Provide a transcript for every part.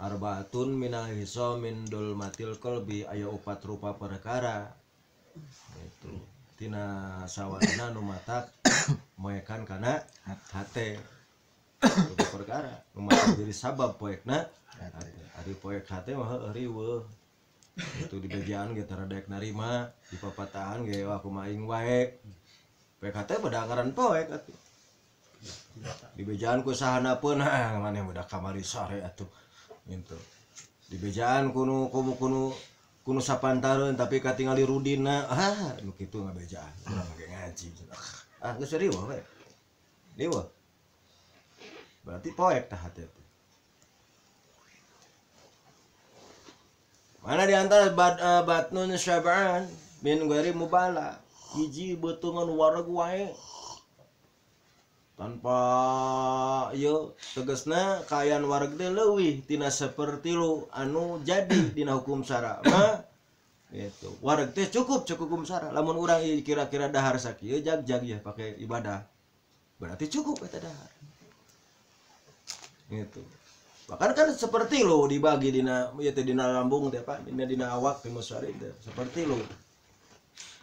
Arbaatun minal hisam min dulmatil qalbi aya opat rupa perkara. Gitu. Tina sawarna nu matak moekan kana hate. Rupa perkara nu matak jadi sabab poekna hate. Ari poek hate mah heueuh riweuh. Itu di bejaan ge tara daek narima, di papatahan ge wah kumaha aing wae. Poek hate pada ngaran poek atuh. Di bejaan ku sahana pun ah maneh budak kamari sare atuh. Gitu. Di bejaan kuno kuno kuno sapantareun tapi katingali rudina ah nu kitu ngabejaan urang ge ngaji. Ah geus riweuh we. Riweuh. Berarti poek tah hate teh. Mana di antara batnun syab'an min ghairi mubala hiji beuteungan wareg wae tanpa ieu tegasna kaayaan wareg teh leuwih tina sapertilu anu jadi dina hukum syara mah gitu. Wareg teh cukup cukup hukum syara lamun urang ieu kira-kira dahar sakieu jag-jag ya pake ibadah berarti cukup eta dahar gitu. Bahkan kan seperti lo dibagi dina ieu teh dina lambung teh Pak, dina awak teh musari teh seperti lo.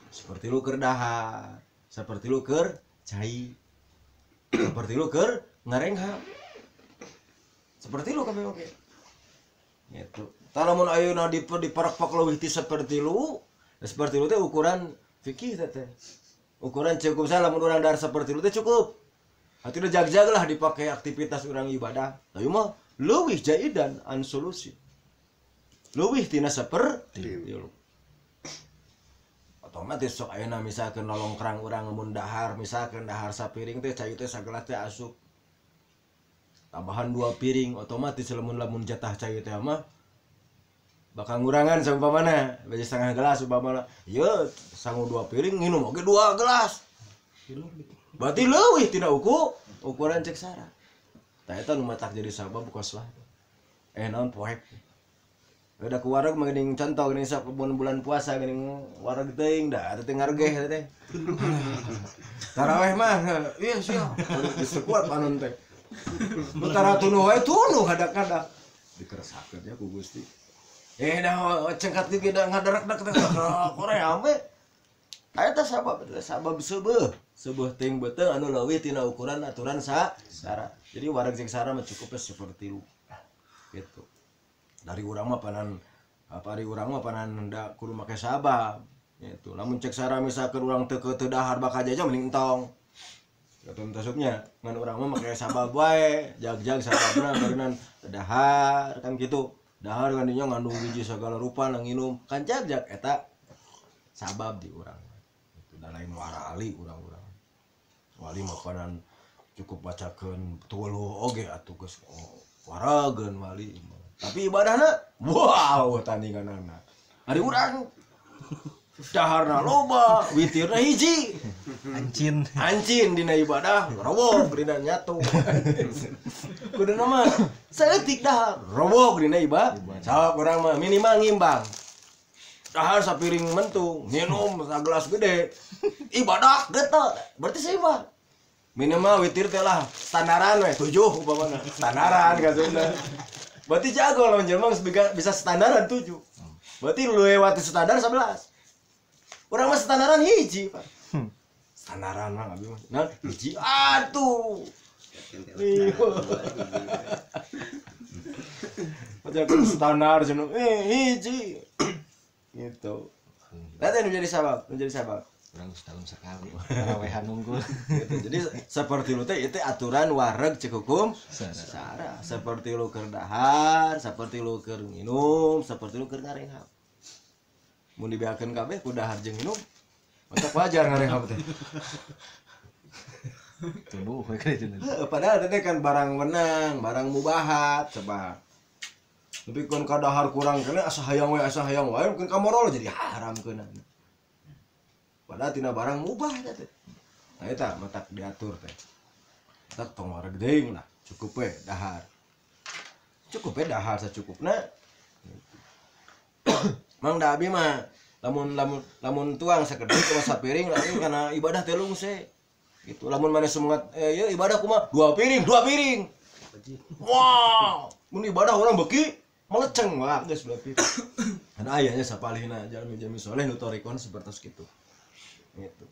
Seperti lo keur dahar, seperti lo keur cai. Seperti lo keur ngarenghap. Seperti lo kabeh oge. Gitu. Tah lamun ayeuna diparekpak leuwih ti seperti lo, seperti lo teh ukuran fikih teh teh. Ukuran cukup salah lamun urang dahar seperti lo teh cukup. Atuh jag-jag lah dipake aktivitas urang ibadah. Tapi mah leuwih jaidan an solusi. Leuwih tina sapertilu. Otomatis sok ayeuna misalkeun nolongkrang urang mun dahar, misalkeun dahar sapiring teh cai teh sagelas teh asup. Tambahan 2 piring otomatis lamun-lamun jatah cai teh mah bakal ngurangan saumpamana, bagi setengah gelas umpamana. Ieu sangu 2 piring nginum oge 2 gelas. Berarti leuwih tina ukuran cek sara. Tah eta nu matak jadi sabab koslah. Naon poek. Udah ku wareg mah geuning contoh geuning sok bulan puasa geuning wareg teuing da teh ngargeh teh teh. Taraweh mah ieu sia geus kuat panon teh. Nu tara tunuh wae tunuh hadak-hadak. Dikeresakeun ya ku Gusti. Dah cengkat ge da ngadarak-dak teh Korea we. Eta sabab sabab seubeuh. Sebuah ting beuteung anu leuwih tina ukuran aturan sara. Jadi wareg jeung sara mah cukupnya seperti lu. Gitu. Dari urang mah panan apa ari urang mah panan da kudu make sabab. Gitu. Lamun cek sara misalkan urang teu teu dahar bakal jajan mending entong. Katun tasupnya ngan urang mah make sabab wae, jag-jag sababna barunan dahar kan kitu. Dahar kan dinya ngandung biji segala rupa nang nginum kan jag-jag eta sabab di urang. Gitu. Da lain warali urang-urang. Wali makanan cukup bacakeun tuluh oge atuh geus warageun wali. Tapi ibadahna wow tandinganana. Ari urang daharna loba, witirna hiji. Ancin. Ancin dina ibadah, robog dina nyatu. Kuduna mah saeutik dahar, robog dina ibadah. Sok urang mah minimal ngimbang. Dahar sapiring mentung, minum sagelas gede. Ibadah getol, berarti seimbang. Minimal witir teh lah standaran we 7 umpamana. Standaran kasupna. Berarti jago lamun jelema bisa standaran 7. Berarti lewati standar 11. Urang mah standaran hiji, Pak. Standaran mah abi mah. Nah, hiji atuh. Macam standar cenah hiji. Gitu. Nah, itu menjadi sabab, menjadi sabab. Urang setahun sekali tarawehan unggul. Gitu. Jadi seperti lu teh itu aturan wareg cek hukum sara. Seperti lu keur dahar, seperti lu keur nginum, seperti lu keur ngarenghap. Mun dibeakeun kabeh ku dahar jeung nginum, mantap wajar ngarenghap teh. Tunuh we ka ditu. Padahal teh kan barang wenang, barang mubahat sebab. Tapi kan kadahar kurang kena asa hayang wae mungkin kamorol jadi haram kena. Padahal tina barang mubah teh. Nah eta matak diatur teh. Matak tong wareg deui lah, cukup we dahar. Cukup we dahar sacukupna. Mang da abi mah lamun lamun lamun tuang sakedik kumaha sapiring lah kana ibadah teh lungse. Gitu lamun maneh semangat ieu ibadah kumaha 2 piring, 2 piring. Wow, mun ibadah orang beki Meleceng wah geus berarti. Kan ayahnya sapalihna jalmi-jalmi soleh nu torikon sapertos kitu. Gitu.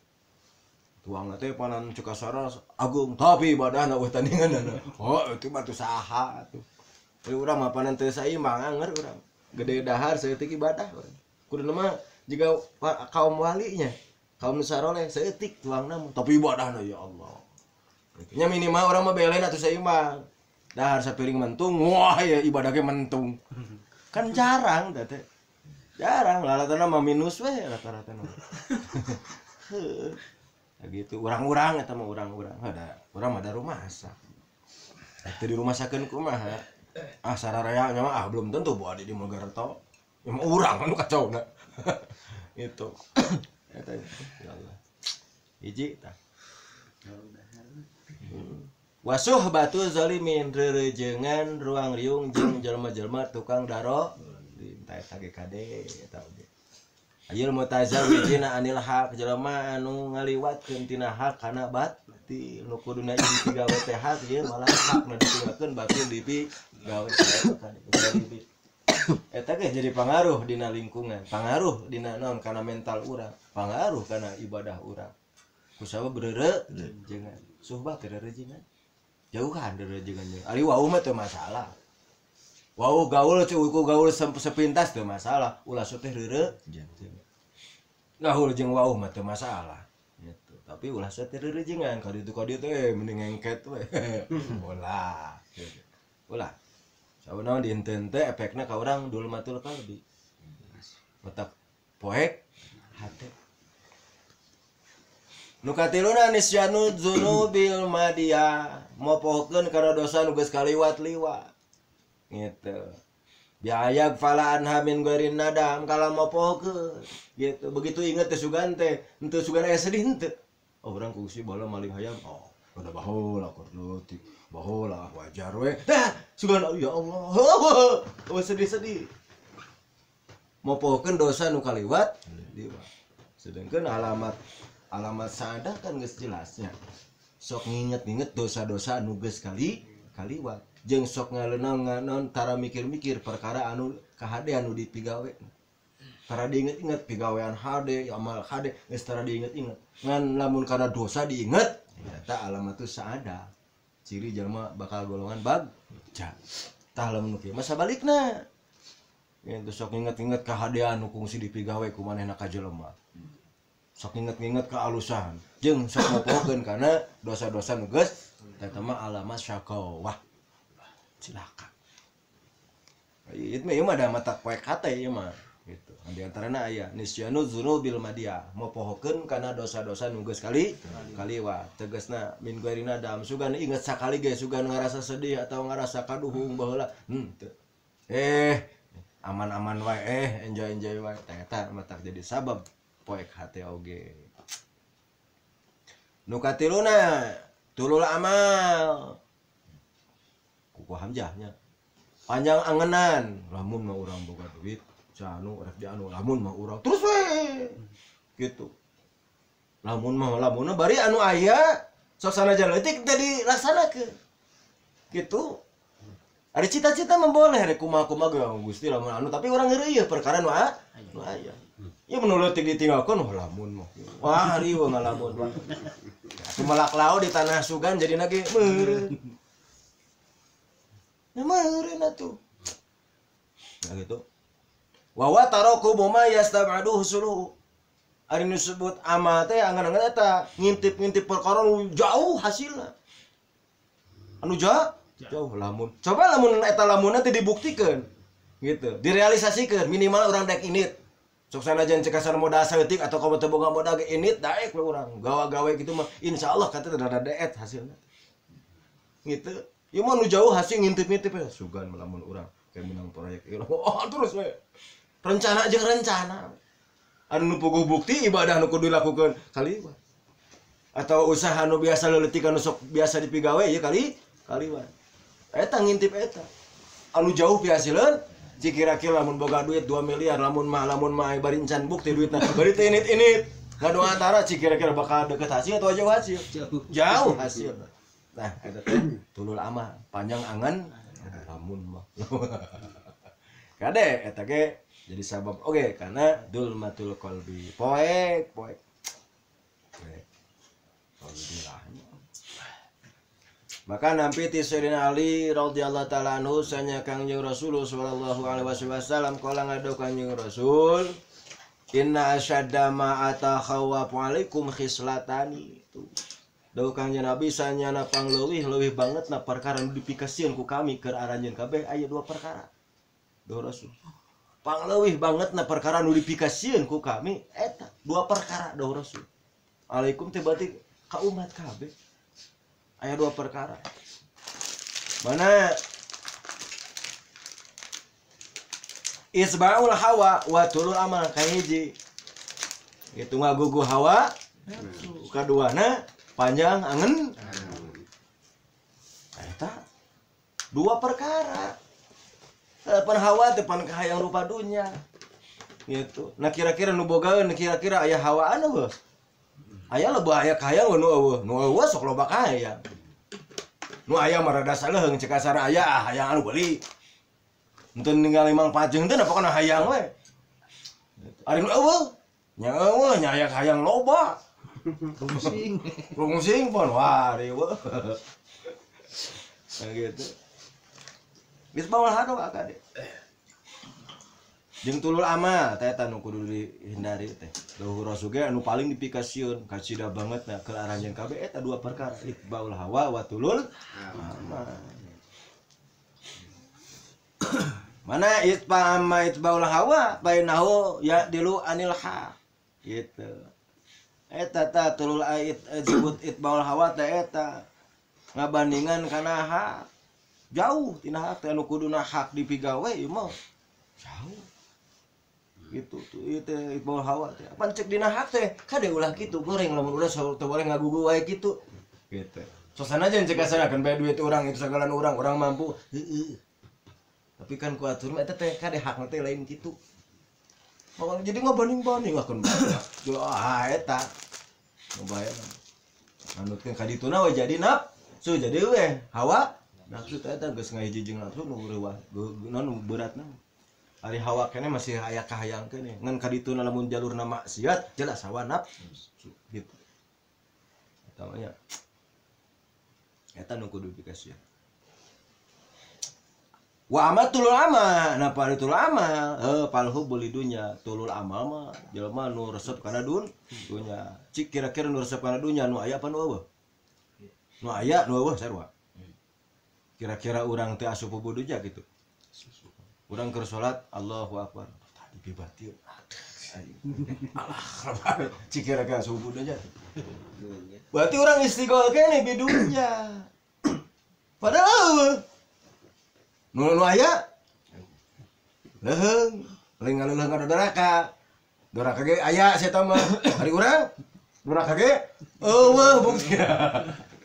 Tuangna teh panan cekasara agung tapi ibadahna eueuh tandinganna. Oh, itu mah teu saha atuh. Jadi urang mah panan teu saimbang anger urang. Gede dahar saeutik ibadah urang. Kuduna mah jiga kaum walinya, kaum nu saroleh saeutik tuangna mah tapi ibadahna ya Allah. Nya minimal urang mah belen atuh saimbang. Dahar sapiring mentung, wah ya ibadah ge mentung. Kan jarang teh teh. Jarang lalatana mah minus we rata-rata mah. Heuh. Gitu urang-urang eta mah urang-urang ada urang mah da rumasa. Teu di rumasakeun kumaha? Ah sararea nya mah ah belum tentu bu adi di Mojokerto. Ya mah urang anu kacau na. Gitu. Eta ya Allah. Hiji tah. Wasuh batu zalimin rereujeungan ruang riung jeung jelema-jelema tukang daro tah eta ge kade eta oge. Ayul mutazawijina anil haq jelema anu ngaliwatkeun tina hak kana batil nu kuduna dipigawe teh hak ieu malah hakna ditinggalkeun batil dipigawe eta ge jadi pangaruh dina lingkungan, pangaruh dina naon kana mental urang, pangaruh kana ibadah urang. Kusabab rereujeungan, suhbah teh rereujeungan. Jauhan rereujeungan. Ari wau mah teu masalah. Wau gaul cuy ku gaul sepintas teu masalah, ulah teh rereujeungan. Gaul jeung wau mah teu masalah gitu. Tapi ulah teh rereujeungan ka ditu teh mending ngengket we. Ulah. Gitu. Ulah. Sauna dinten teh efekna ka urang dulmatul qalbi. Otak poek hate. Nu katiluna nisyanu dzunubil madia, mopohkeun kana dosa nu geus kaliwat-liwat. Gitu. Biayag fala anha min gairin nadam kala mopohkeun gitu. Begitu inget teh sugan teh, henteu sugan aya sedih henteu. Oh urang ku Gusti baheula maling hayam. Oh, udah baheula keur leutik. Baheula wajar we. Dah, sugan ya Allah. Oh sedih-sedih. Mopohkeun dosa nu kaliwat liwat. Sedangkan alamat sadah kan geus jelasnya. Sok nginget-nginget dosa-dosa anu geus kali kaliwat. Jeung sok ngaleunang nganon tara mikir-mikir perkara anu kahade anu dipigawe. Tara diinget-inget pigawean hade, amal hade geus tara diinget-inget. Ngan lamun kana dosa diinget, eta alamatu saada. Ciri jelema bakal golongan bagja. Tah lamun nu kieu mah sabalikna. Gitu sok nginget-nginget kahadean nu kungsi dipigawe ku manehna ka jelema. Sok nginget-nginget kealusan jeung sok mopohkeun kana dosa-dosa nu geus eta mah alamat syakawah. Cilaka. Ieu mah da mata poek hate ieu mah gitu. Di antarana aya nisyanu dzunubil madia, mopohokeun kana dosa-dosa nu geus kali kaliwat. Tegasna min ghairina dam sugan inget sakali ge sugan ngarasa sedih atau ngarasa kaduhung baheula. Henteu. Aman-aman wae, enjoy-enjoy wae. Tah eta matak jadi sabab poek hate oge. Nu katiluna tulul amal. Kuku hamzahnya. Panjang angenan, lamun mah urang boga duit, canu rek di anu lamun mah urang terus we. Gitu. Lamun mah lamunna bari anu aya sosana leutik teh dilaksanakeun. Gitu. Ada cita-cita mah boleh rek kumaha-kumaha ge Gusti lamun anu tapi urang ngeureuyeuh perkara nu aya. Ya mun leutik ditinggalkeun wah lamun mah. Wah riweuh ngalamun. Sumelak lao di tanah sugan jadi ge meureun. Ya meureun atuh. Nah gitu. Wa wa taraku ma yastab'aduhu suluhu. Ari nu disebut amal teh angan-angan eta ngintip-ngintip perkara nu jauh hasilna. Anu jauh lamun. Coba lamun eta lamunna teh dibuktikeun. Gitu, direalisasikeun minimal urang daek init. Sok sanajan cek kasar modal saeutik atau kamu teu boga modal ge init daek we urang. Gawa-gawe kitu mah insyaallah kata teh rada deet hasilna. Gitu. Ieu mah nu jauh hasil ngintip-ngintip ya sugan lamun urang kayak menang proyek ieu. Oh, terus we. Rencana jeung rencana. Anu nu puguh bukti ibadah nu kudu dilakukeun kaliwat. Atau usaha nu biasa leutik anu sok biasa dipigawe ieu kali kaliwat. Eta ngintip eta. Anu jauh pihasileun kira-kira lamun boga duit 2 miliar lamun mah bari encan bukti duitna bari teh init-init ngadoa antara kira-kira bakal deket hasil atau jauh hasil jauh hasil. Nah eta teh tulul amal panjang angan lamun mah. Kade eta ge jadi sabab oge karena dulmatul qalbi. Poek poek. Alhamdulillah. Maka nampi ti Sayyidina Ali radhiyallahu ta'ala anhu sanya Kangjeng Rasul sallallahu alaihi wasallam kala ngado Kangjeng Rasul inna asyadda ma atakhawwafu alaikum khislatani itu. Dawuh Kangjeng Nabi sanyana pangleuwih leuwih banget na perkara nu dipikasieun ku kami keur aranjeun kabeh aya dua perkara. Dawuh Rasul. Pangleuwih banget na perkara nu dipikasieun ku kami eta dua perkara dawuh Rasul. Alaikum teh berarti ka umat kabeh. Aya dua perkara. Mana isba'ul hawa wa tulul amal kahiji. Itu ngagugu hawa kaduana panjang angen. Eta dua perkara. Pan hawa teh pan kahayang rupa dunya. Gitu. Nah kira-kira nu bogaeun kira-kira aya hawaan eueuh. Aya loba aya kahayang nu eueuh. Nu eueuh sok loba kahayang. Nu aya mah rada saleuheung cek kasar aya hayang anu beuli. Henteu ninggal manfaat jeung teu pokona hayang we. Ari nu eueuh nya eueuh nya aya kahayang loba. Rungsing. Rungsing pon wah riweuh. Nah gitu. Geus bawa hado akade. Jeung tulul amal teh eta nu kudu dihindari teh. Dawuh Rasul ge anu paling dipikasieun kacida banget na keur aranjeun kabeh eta dua perkara itbaul hawa wa tulul amal. Mana itba amma itbaul hawa bainahu ya dilu anil ha gitu. Eta ta tulul ait disebut itbaul hawa teh eta ngabandingan kana hak. Jauh tina hak teh anu kuduna hak dipigawe ieu mah jauh. Gitu tuh ieu teh itbaul hawa teh. Apan cek dina hak teh kade ulah kitu goreng lamun urang teu boleh ngagugu wae kitu. Gitu. Sosana jeung cek kasarakeun bae duit urang itu sagalan urang, urang mampu. Heueuh. Tapi kan ku atur mah eta teh kade hakna teh lain kitu. Pokoknya jadi ngabanding-banding akeun bae. Ah eta. Ngobaeuna. Anutkeun ka dituna we jadi nafsu jadi we hawa nafsu teh eta geus ngahiji jeung nafsu nu reuah nu beratna. Ari hawa keneh masih aya kahayang keneh. Ngan ka dituna lamun jalurna maksiat jelas hawa nafsu gitu. Eta mah nya. Eta nu kudu dikasih. Wa amatul amal, napa ari tulul amal? Palhu beli dunya, tulul amal mah jelema nu resep kana dunya. Cik kira-kira nu resep kana dunya nu aya apa nu eueuh? Nu aya nu eueuh sarua. Kira-kira urang teh asup dunya gitu. Urang keur salat Allahu akbar. Tadi bibatir. Alah, cik kira-kira asup dunya. Berarti urang istighol keneh bidunya. Padahal eueuh. Nu aya leuheung, lain ngaleuheung ka doraka. Doraka ge aya sia mah. Ari urang doraka ge eueuh bukti.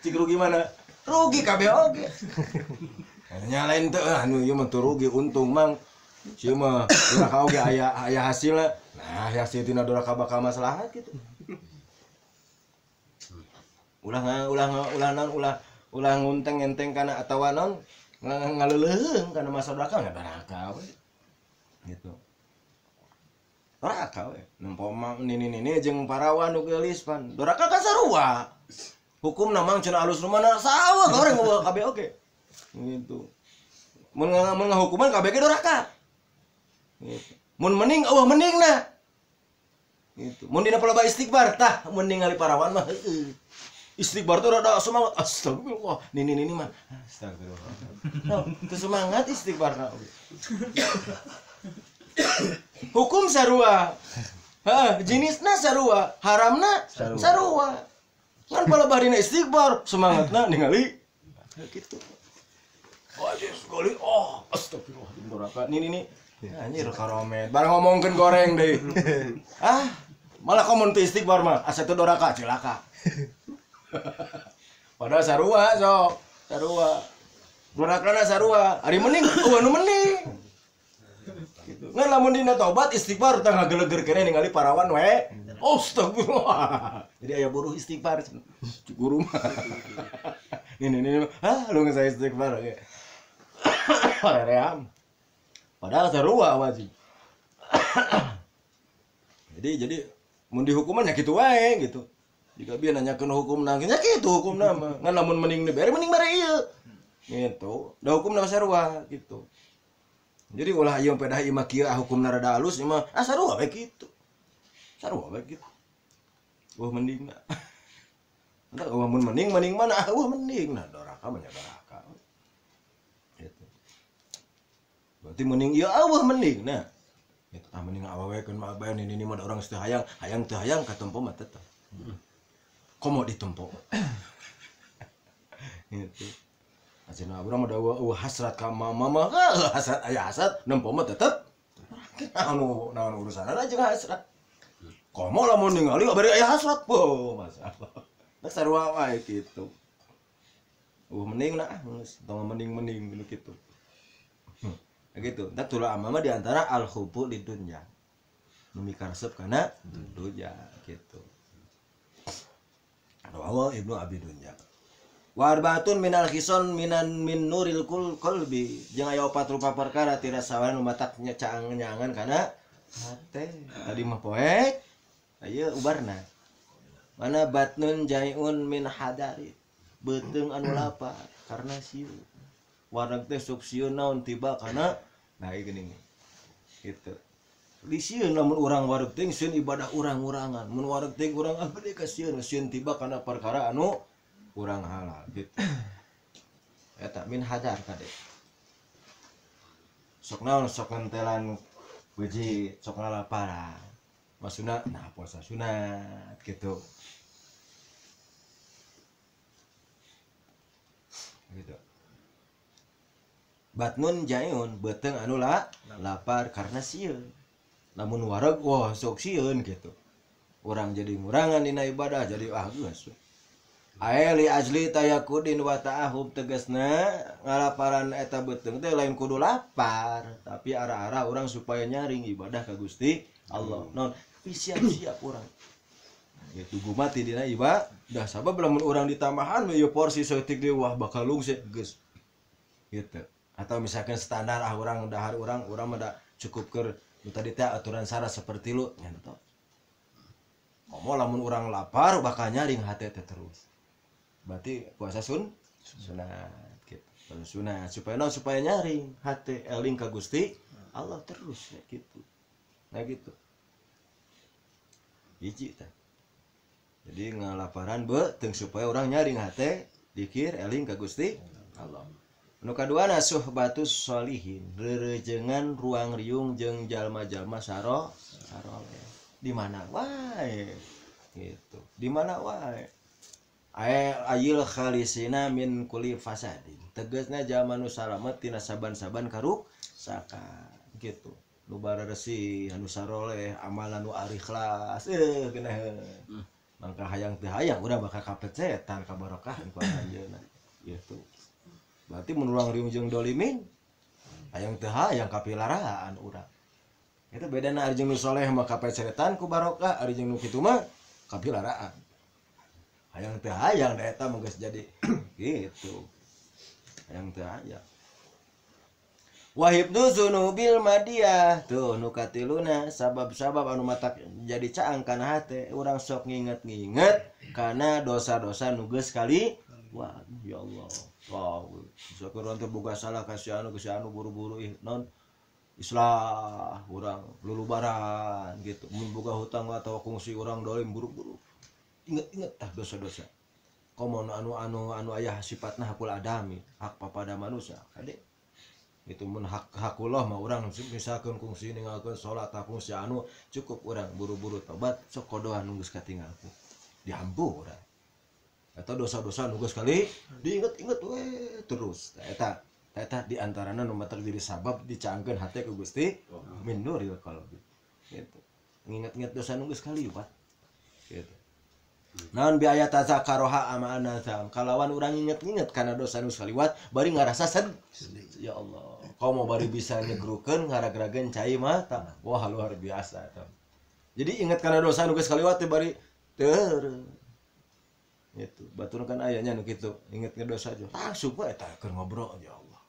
Cik rugi mana? Rugi kabeh oge. Nya lain teh anu ieu mah teu rugi untung mang. Sieu mah doraka oge aya aya hasilna. Nah, hasil tina doraka bakal maslahat kitu. Ulah ulah ulah naon ulah ulah ngunteng-enteng kana atawa naon ngaleuleung kana masa doraka nya doraka we. Gitu. Doraka we. Nempo mah nini-nini jeung parawan nu geulis pan. Doraka kan sarua. Hukumna mang cenah alus nu mana sawa goreng eueuh kabeh oge. Gitu. Mun ngahukuman kabeh ge doraka. Gitu. Mun mending eueuh mendingna. Gitu. Mun dina palebah istighfar tah mun ningali parawan mah heueuh. Istighfar tuh rada semangat astagfirullah. Nini nini mah astagfirullah. No, teu semangat istighfar na. Hukum sarua. Heh, jenisna sarua, haramna sarua. Ngan palebah dina istighfar semangatna ningali kitu. Wajib sekali. Oh, astagfirullah doraka. Nini nini. Anjir karomet. Barang ngomongkeun goreng deui. Ah, malah komun teu istighfar mah asa teu doraka cilaka. Padahal sarua sok, sarua. Dorakana sarua, ari mending eueuh nu mending. Gitu. Ngan lamun dina tobat istighfar tah ngageleger keneh ningali parawan we. Astagfirullah. Jadi aya buruh istighfar guru mah. Ini ini ah lu saya istighfar oke. Ream. Padahal sarua wajib. Jadi mun dihukuman nya kitu wae gitu. Jika bieu nanyakeun hukumna nya kitu hukumna mah. Ngan lamun mending dibere mending mere ieu. Gitu. Da hukumna sarua gitu. Jadi ulah ieu pedah ieu mah kieu hukumna rada alus ieu mah ah sarua we kitu. Sarua we kitu. Wah mending na. Entar wah mun mending mending mana? Wah mending nah doraka mah nya doraka. Gitu. Berarti mending ieu wah mending nah. Gitu. Ah mending awewe keun mah bae nini mah orang teu hayang, hayang teu hayang katempo mah tetep. Komo ditempo. Gitu. Ayeuna urang mah da hasrat ka mama mah, hasrat aya hasrat nempo mah tetep. Anu naon urusanna jeung hasrat. Komo lamun ningali bari aya hasrat, boh masalah. Nah sarua wae kitu. Mending nah geus tong mending-mending nu kitu. Nah gitu. Tah tula ama mah di antara al hubbu lid dunya. Nu mikaresep kana dunya gitu. Rawahu Ibnu Abi Dunya. Warbatun minal khison minan min nuril kul qalbi. Jeung aya opat rupa perkara tirasawan nu matak caang nyangan kana hate. Tadi mah poek aya ubarna. Mana batnun jaiun min hadari. Beuteung anu lapar karena sieu. Wareg teh sok sieun naon tiba kana nah ieu geuning. Gitu. Di sieun lamun urang wareg teh sieun ibadah urang-urangan. Mun wareg teh urang abdi ka sieun sieun tiba kana perkara anu urang halal gitu. Eta min hadar kade. Sok naon sok ngentelan beuji, sok ngalaparan. Maksudna nah puasa sunat gitu. Gitu. Batnun jaiun beuteung anu lapar karena sieun. Lamun wareg wah sok sieun gitu. Urang jadi ngurangan dina ibadah jadi ah geus. Ae li ajli tayakudin wa ta'ahub tegasna ngalaparan eta beuteung teh lain kudu lapar, tapi arah-arah urang supaya nyaring ibadah ka Gusti Allah. Non siap-siap urang. Gitu gumati dina ibadah sabab lamun urang ditambahan ieu porsi saeutik deui wah bakal lungse geus. Gitu. Atau misalkan standar ah urang dahar urang urang mah da cukup keur nu tadi teh aturan syarat seperti lu nyentok. Komo lamun urang lapar bakal nyaring hate teh terus. Berarti puasa sunat gitu. Puasa sunat supaya naon supaya nyaring hate eling ka Gusti Allah terus ya gitu. Nah gitu. Hiji tah. Jadi ngalaparan beuteung supaya orang nyaring hate dikir eling ka Gusti Allah. Nu kaduana suhbatus sholihin, rereujeungan ruang riung jeung jalma-jalma saroleh. Di mana wae gitu. Di mana wae. Ayil khalisina min kulli fasadin. Tegasna jalma nu salamet tina saban-saban karuksakan gitu. Nu bareuresih, anu saroleh, amalan nu ikhlas, geunah. Mangka hayang teu hayang urang bakal kapecetan kabarokahan ku anjeunna gitu. Berarti mun urang riung jeung dolimin hayang teu hayang kapilaraan urang. Itu bedana ari jeung nu soleh mah kapecetan ku barokah, ari jeung nu kitu mah kapilaraan. Hayang teu hayang da eta mah geus jadi gitu. Hayang teu hayang. Wahibdu dzunubil madiyah tuh nu katiluna sabab-sabab anu matak jadi caang kana hate urang sok nginget-nginget kana dosa-dosa nu geus kali wah ya Allah. Wow, sok urang teh boga salah ka si anu buru-buru ih non islah urang lulubaran gitu. Mun boga hutang atau kungsi urang dolim buru-buru. Inget-inget tah dosa-dosa. Komo anu aya sifatna hakul adami, hak papada manusia. Kade itu mun hak hakullah mah urang misalkeun kungsi ninggalkeun salat kungsi anu cukup urang buru-buru tobat sok kodohan nu geus katinggalku dihampura atau dosa-dosa nu geus kali diinget-inget we terus eta eta di antarana nu matak jadi sabab dicaangkeun hate ku Gusti min nuril qalbi gitu nginget-inget dosa nu geus kaliwat gitu. Naon biaya tazakaroha ama anazam kalawan urang inget-inget kana dosa nu kaliwat bari ngarasa sedih ya Allah komo bari bisa nyegrukeun ngaragrageun cai mata wah luar biasa eta. Jadi inget kana dosa nu geus kaliwat teh bari teu gitu batur kan ayanya nu kitu inget ke dosa aja langsung we eta keur ngobrol ya Allah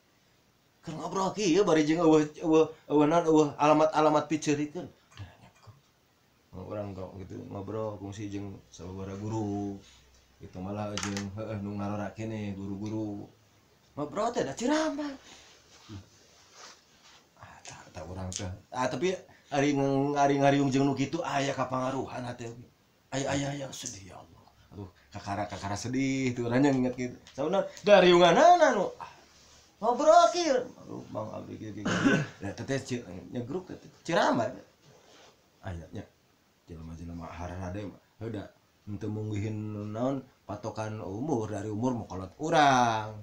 Keur ngobrol kieu bari jeung eueuh naon eueuh alamat-alamat piceurikeun. Urang gitu ngobrol kungsi jeung sababaraha guru. Itu malah jeung heueuh nu ngarora keneh guru-guru. Ngobrol teh da ceramah. Ah tah urang teh. Ah tapi ari ngariung jeung nu kitu aya kapangaruhan hate. Aya yang sedih ya Allah. Aduh kakara sedih tuh orangnya nginget gitu. Sauna da riunganana nu ngobrol kieu. Aduh Bang abdi kieu kieu. Da teh nyegruk teh ceramah. Aya nya. Jelema-jelema hararade mah heuh da henteu munggihin naon patokan umur dari umur mah kolot urang.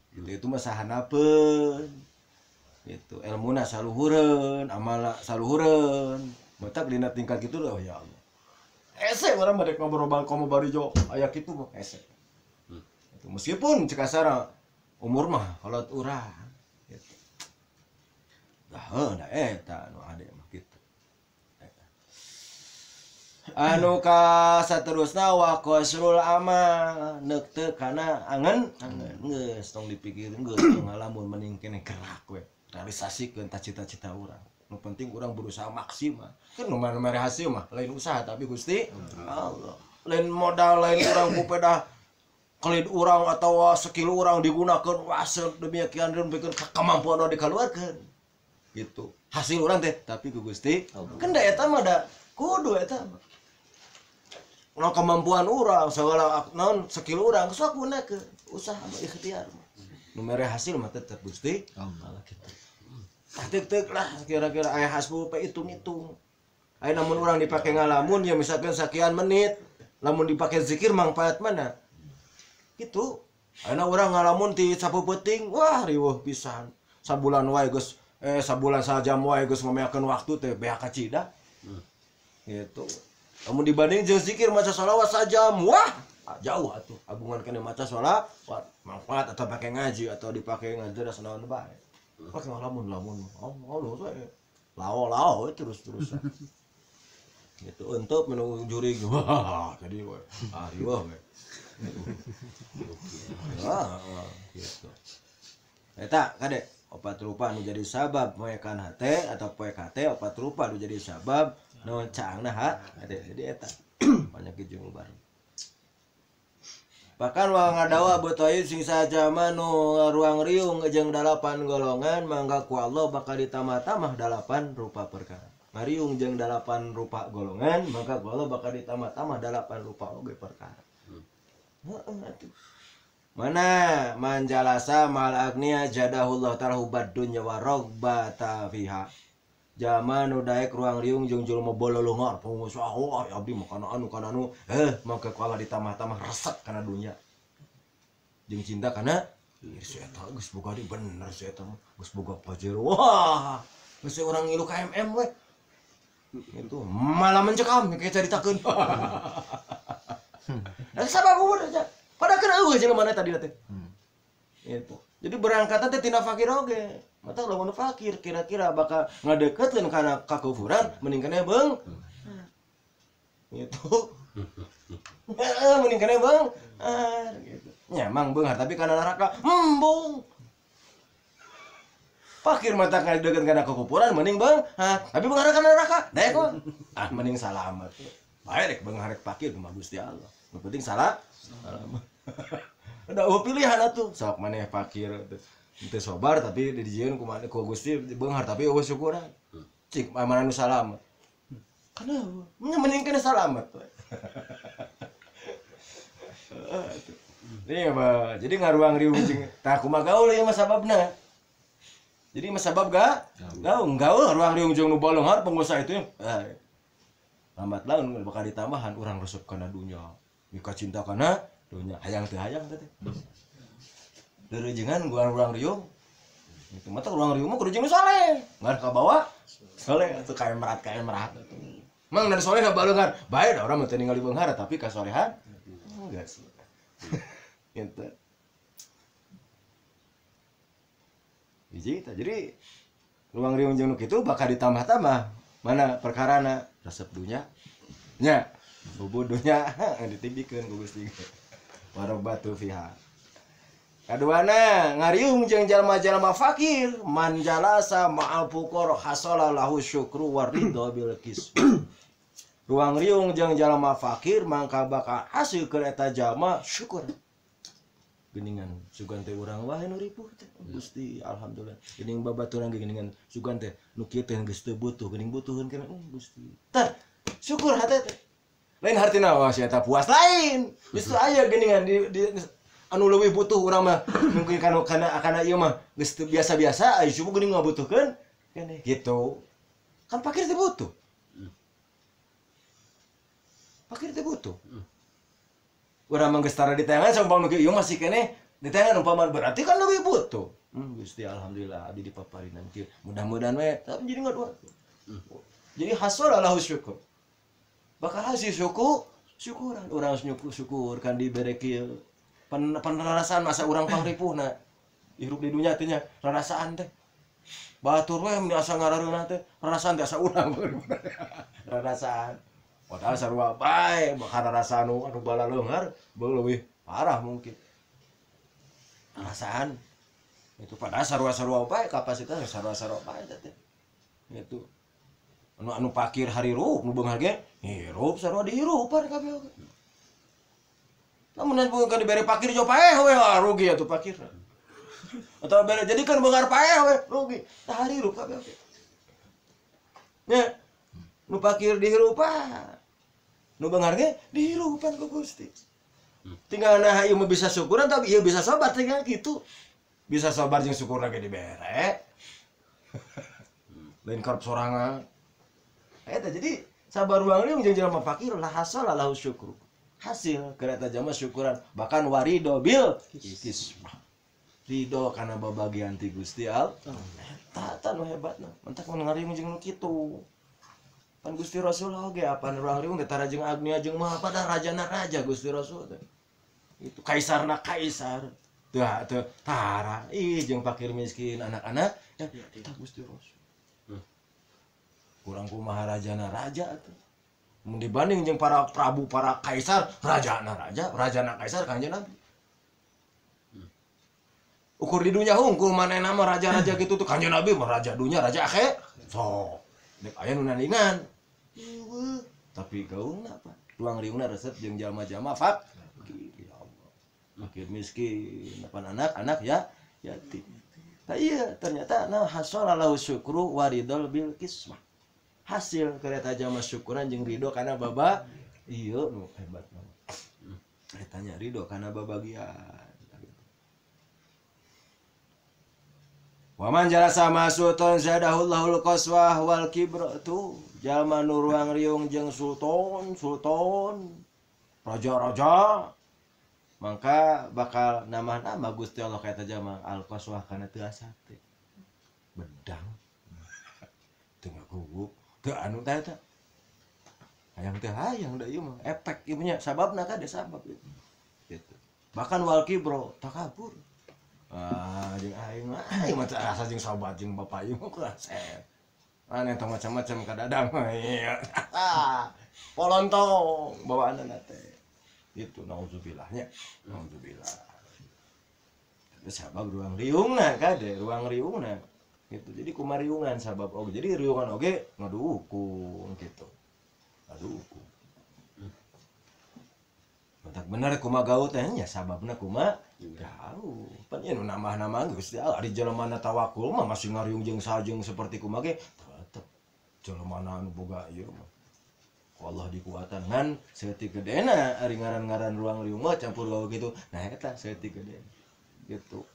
Gitu itu mah sahanapeun. Gitu elmuna saluhureun, amalna saluhureun. Matak dina tingkat kitu oh ya Allah. Hese urang mah rek ngobrol komo barijo aya kitu mah hese. Gitu meskipun cek kasarna umur mah kolot urang gitu. Dah heuh da eta nu ade mah kitu. Anu ka saterusna wa qasrul amal neukteuk kana angen geus tong dipikir geus tong ngalamun mending keneh gerak we realisasikeun ta cita-cita urang. Nu penting urang berusaha maksimal. Kan nu mere hasil mah lain usaha tapi Gusti Allah. Lain modal lain urang ku pedah kelid urang atawa skill urang digunakeun wah demikian bikin kemampuan urang dikaluarkeun. Gitu. Hasil urang teh tapi ku Gusti. Kan da eta mah da kudu eta mah. Naon kemampuan urang segala naon skill urang sok gunakeun usaha mah ikhtiar mah. Nu mere hasil mah tetep Gusti Allah kitu. Tah teuk lah kira-kira aya hasbu pe hitung-hitung. Aya namun urang dipake ngalamun ya misalkan sakian menit, lamun dipake zikir mangfaat mana? Gitu. Ayeuna urang ngalamun ti sapeupeting, wah riweuh pisan. Sabulan wae geus sabulan sajam wae geus ngameakeun waktu teh beak kacida. Gitu. Lamun dibanding jeung zikir maca sholawat sajam, wah jauh atuh. Agungan keneh maca sholawat manfaat atau pake ngaji atau dipake ngajelas naon bae. Pake ngalamun lamun oh we. Lao-lao terus-terusan. Gitu untuk menunggu jurig. Wah, jadi we. Ah riweuh we. Wah, gitu. Eta kade opat rupa nu jadi sabab moekan hate atau poek hate opat rupa nu jadi sabab nu caangna hate. Jadi eta banyak jeung bareng. Bahkan wa ngadawa Abu Thayyib sing sajama nu ruang riung jeung 8 golongan mangga ku Allah bakal ditambah-tambah 8 rupa perkara. Ngariung jeung 8 rupa golongan mangga ku Allah bakal ditambah-tambah 8 rupa oge perkara. Heeh atuh. Mana manjalasa mal agnia jadahullah ta'ala hubad dunya wa ragbata fiha. Zaman nu daek ruang riung jeung jelema bololongar pengusaha wah abdi mah kana anu kana anu maka ku Allah ditambah-tambah resep kana dunya. Jeung cinta kana si eta geus boga di bener si eta mah geus boga Pajero. Wah, geus urang ngilu ka MM we. Itu malah mencekam kayak caritakeun. Nah, sabab umur aja. Padahal kan eueuh jelema mana tadi teh. Gitu. Jadi berangkatan teh tina fakir oge. Mata lamun fakir kira-kira bakal ngadeukeutkeun kana kakufuran mending keneh beung. Gitu. Heeh, mending keneh beung. Ah, gitu. Nya emang beunghar tapi kana neraka embung. Fakir mata ngadeukeutkeun kana kakufuran mending beung. Ha, tapi beunghar kana neraka. Daek mah. Ah, mending salamet. Bae rek beunghar rek fakir kumaha Gusti Allah. Nu penting salah. Salamet. Udah eueuh pilihan atuh. Sok maneh fakir teu sobar tapi dijieun kumaha ku Gusti beunghar tapi eueuh syukuran. Cik mana nu salamet. Kana nya mending kana salamet we. Nih mah jadi ngaruang riung jeung tah kumaha gaul ieu mah sababna. Jadi mah sabab ga? Gaul gaul ruang riung jeung nu baleunghar pengusaha itu. Lambat laun bakal ditambahan urang resep kana dunya. Mika cinta kana dunya hayang teu hayang teh. Deureujeungan gua ruang riung. Itu mah teh ruang riung mah kudu jeung nu saleh. Ngar ka bawa saleh atuh ka emerat atuh. Mang dari soleh baleunghar. Bae da urang mah teu ningali beunghar tapi kasolehan enggak sih. Gitu. Hiji tah jadi ruang riung jeung nu kitu bakal ditambah-tambah. Mana perkarana resep dunya nya bubu dunya ditibikeun ku Gusti. Warabatu fiha. Kaduana ngariung jeung jalma-jalma fakir man jalasa ma'al fuqara hasala lahu syukru wa ridho bil qism. Ruang riung jeung jalma fakir mangka bakal hasil keur eta jalma syukur. Geuningan sugan teh urang wae nu ripuh teh. Gusti alhamdulillah. Geuning babaturan ge geuningan sugan teh nu kieu teh geus teu butuh geuning butuheun kana Gusti. Tah syukur hate teh. Lain hartina wah si eta puas lain. Justru aya geuningan di anu leuwih butuh urang mah mungkin kana ieu mah geus teu biasa-biasa aya subuh geuning ngabutuhkeun keneh gitu. Kan fakir teh butuh. Fakir teh butuh. Urang mah geus tara ditayangan saumpama nu kieu ieu masih keneh ditayangan umpama berarti kan leuwih butuh. Gusti alhamdulillah abdi dipaparinan kieu. Mudah-mudahan we tapi jadi ngadoa. Jadi hasala lahu syukur. Bakal hasil syukur, syukuran urang syukur kan dibere kieu. Penrasaan masa urang pangripuhna hirup di dunya teh nya rarasaan teh batur we mun asa ngarareunah teh rarasaan teh asa urang rarasaan padahal sarua bae bakal rarasaan anu balaleunghar leuwih parah mungkin rarasaan itu padahal sarua-sarua bae kapasitas sarua-sarua bae teh gitu anu fakir harirup nu beunghar ge hirup sarua dihirupan kabeh oge. Namun bukan diberi pakir jo paeh we rugi atuh pakir. Atau bere jadi kan beunghar paeh we rugi. Tah hirup kabeh oge. Nya nu pakir dihirupan. Nu beunghar ge dihirupan ku Gusti. Tinggal nah ieu mah bisa syukuran tapi ieu bisa sabar tinggal kitu. Bisa sabar jeung syukurna ge dibere. Lain karep sorangan. Eta jadi sabar ruang riung jeung jelema fakir lah hasala lahu syukru. Hasil kereta jama syukuran bahkan warido bil kismah ridho karena babagian ti Gusti Allah eta nu hebatna mentak mun ngariung jeung nu kitu pan Gusti Rasul oge apan ruang riung teh tara jeung Agnia jeung mah pada rajana raja Gusti Rasul teh itu kaisarna kaisar teu teu tara ih jeung fakir miskin anak-anak ya eta Gusti Rasul kurang kumaha rajana raja atuh. Mun dibanding jeung para prabu, para kaisar, rajana raja, rajana kaisar Kanjeng Nabi. Ukur di dunya hungkul manehna mah raja-raja gitu tuh Kanjeng Nabi mah raja dunya, raja akhir. Sok, dek aya nu nandingan. Eueuh, tapi gaulna apa? Ruang riungna resep jeung jalma-jalma fakir. Ya Allah. Fakir miskin, apan anak-anak ya yatim. Tah iya, ternyata nah hasala lahu syukru waridol bil kismah. Hasil kereta jama syukuran jeung ridho karena baba iya nu hebat banget. Tanya ridho karena babagian. Wa man jalasa ma sultan zadahullahul qaswah wal kibra tu jalma nu ruang riung jeung sultan sultan raja-raja mangka bakal nama-nama Gusti Allah ka eta jalma al qaswah kana teu asa teh bedang teu ngagugup teu anu teh eta hayang teh hayang da ieu mah efek ieu nya sababna ka sabab gitu. Bahkan wal kibro takabur. Ah jeung aing mah aing mah teu asa jeung sobat jeung bapak ieu mah kasep. Aneh tong macam-macam ka dadang mah ieu. Polontong bawaanna teh. Itu naudzubillah nya. Naudzubillah. Tapi sabab ruang riungna kade, ruang riungna. Gitu. Jadi kumariungan sabab oge. Jadi riungan oge ngadukung gitu. Ngadukung. Matak bener kumaha gaul teh nya sababna kumaha gaul. Pan ieu nu nambah-nambah Gusti Allah ari jelema tawakul mah masih ngariung jeung sajeng seperti kumaha ge tetep jelema anu boga ieu mah. Ku Allah dikuatan ngan saeutik gedena ari ngaran-ngaran ruang riung mah campur gaul gitu. Nah eta saeutik gedena. Gitu.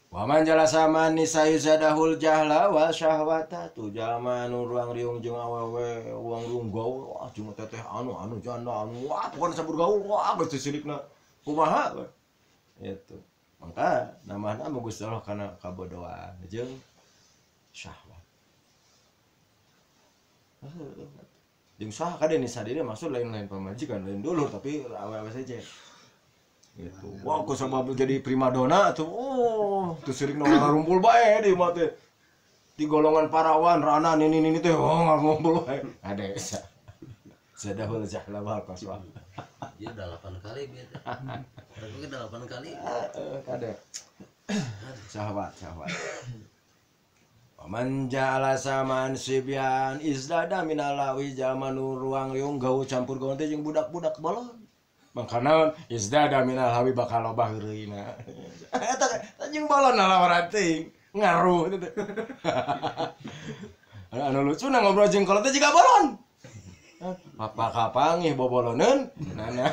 Waman jalasa man nisa yuzadahul jahla wal syahwata tu jalma anu ruang riung jeung awewe ruang riung gaul wah jeung teteh anu anu janda anu wah pokona campur gaul wah geus silikna kumaha we itu mangka namahna mah Gusti Allah kana kabodohan jeung syahwat jeung saha kade nisa diri maksud lain-lain pamajikan lain dulur tapi awewe saja gitu. Wah, aku sabab jadi primadona tuh. Oh, tuh sirik ngarumpul bae di mah teh. Di golongan parawan, rana nini teh oh ngarumpul bae. Ada esa. Sadahul jahla wal qaswa. Dia udah 8 kali biar. Rek 8 kali. Kade. Syahwat. Waman ja'ala saman sibyan izdada minalawi jamanu ruang riung gaul campur gaul teh jeung budak-budak bolon. Mangkana izdada minal hawi bakal loba heureuyna. Eta jeung bolon lalawaran teuing ngaruh teh. Anu lucu na ngobrol jeung kolot teh jiga bolon. Papa kapangih boboloneun nana.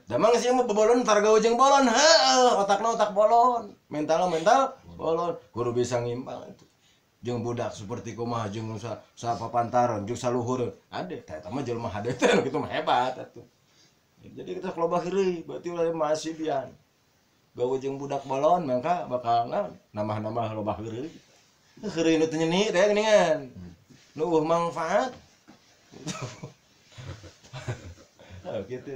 Damang sih mah bobolon tar gaul jeung bolon, heueuh otakna otak bolon, mentalna mental bolon, kudu bisa ngimbang itu. Jeung budak seperti kumaha jeung sa papantaran jeung saluhureun. Ade tah eta mah jelema hade teh nu kitu mah hebat atuh. Jadi kita loba heureuy berarti ulah masih bian. Gaul jeung budak bolon mangka bakal nambah-nambah loba heureuy. Heureuy nu teu nyeni teh geuningan. Nu eueuh mangfaat. Oh gitu.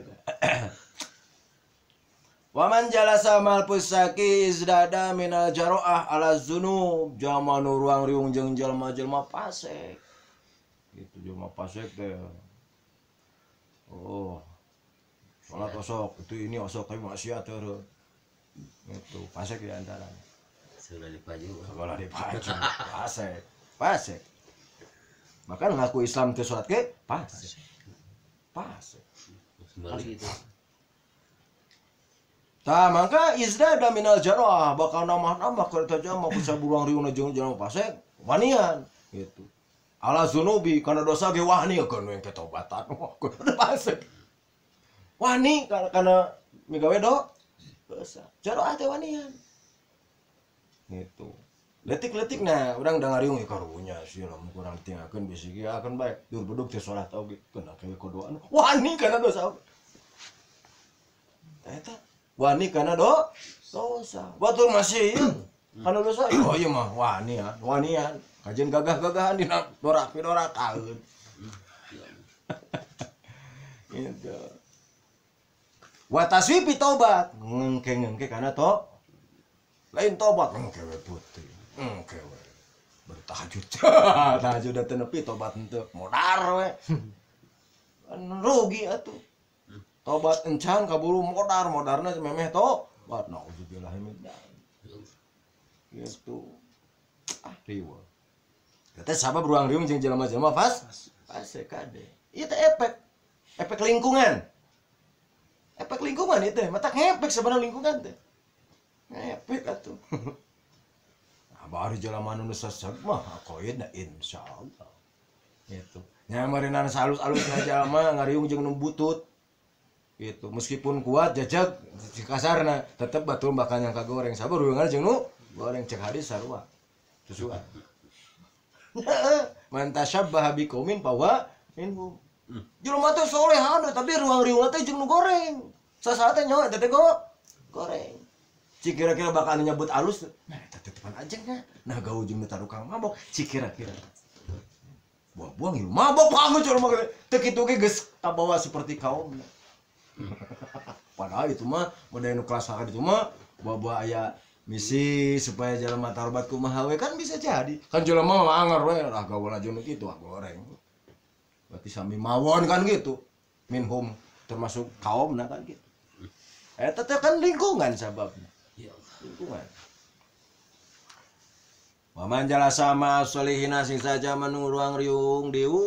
Waman jalasa mal pusaki izdada minal jaroah ala zunub jamanu ruang riung jeung jelma-jelma pasek. Gitu jelma pasek teh. Oh. Salat osok, itu ini osok tapi maksiat teh. Itu pasek di antaranya. Sekolah dipaju. Sekolah dipaju. Pasek. Pasek. Bahkan ngaku Islam teh salat ge pasek. Pasek. Kembali gitu. Tah mangka izdada minal jarah bakal nambah-nambah keur eta jalma bisa buruang riungna jeung jalma pasek wanian gitu. Ala zunubi kana dosa ge wani keun we ketobatan. Kudu pasek. Wani kana migawe dosa. Jarah teh wanian. Gitu. Letik-letik nah urang da ngariung karunya sih lamun kurang ditinggalkeun bisi ge akan bae dur bedug teh salat oge keun ke kodoan wani kana dosa oge. Tah eta wani kana dosa. Batur masih ieu kana dosa. Oh ieu mah wani ya, wanian. Kajeun gagah-gagahan dina dorak-dorakaeun. Gitu. Wa taswifi tobat, ngengke-ngengke kana to lain tobat ngengke we putih. Engke we. Bertahajud. Tahajud da teu nepi tobat henteu modar we. Kan rugi atuh. Tobat encan kaburu modar, modarna memeh tobat. Nauzubillah min dzalik. Gitu. Ah riweuh. Teh sabab ruang riung jeung jelema-jelema fasik kade. Ieu teh efek. Efek lingkungan. Efek lingkungan ieu teh, mata ngefek sebenarnya lingkungan teh. Ngefek atuh. Nah, baru jelema nu seseg mah aqoidna insyaallah. Gitu. Nya meureunana salus-alusna jalma ngariung jeung nu butut. Gitu. Meskipun kuat jajag si kasarna tetep batur bakal nyangka goreng. Sabar ruangan jeung nu goreng cek hadis sarua. Susuan. Man tasyabbaha biqaumin fahuwa minhum. Jelema teh solehan tapi ruang riungna teh jeung nu goreng. Sasaha teh nyawa eta teh goreng. Cik kira-kira bakal nyebut alus. Nah, eta titipan aja nya. Nah, gaul jeung nu tarukang mabok. Cik kira-kira. Buang-buang ieu mabok banget jelema teh. Teu kitu ge geus kabawa seperti kaum. Padahal itu mah model nu kelas itu mah bawa aya misi supaya jelema tarobat kumaha we kan bisa jadi. Kan jelema mah anger we lah gaul aja nu kitu ah goreng. Berarti sami mawon kan gitu. Minhum termasuk kaumna kan gitu. Eta teh kan lingkungan sababna. Lingkungan. Wa man jalasa ma solihina sing saja manu ruang riung diu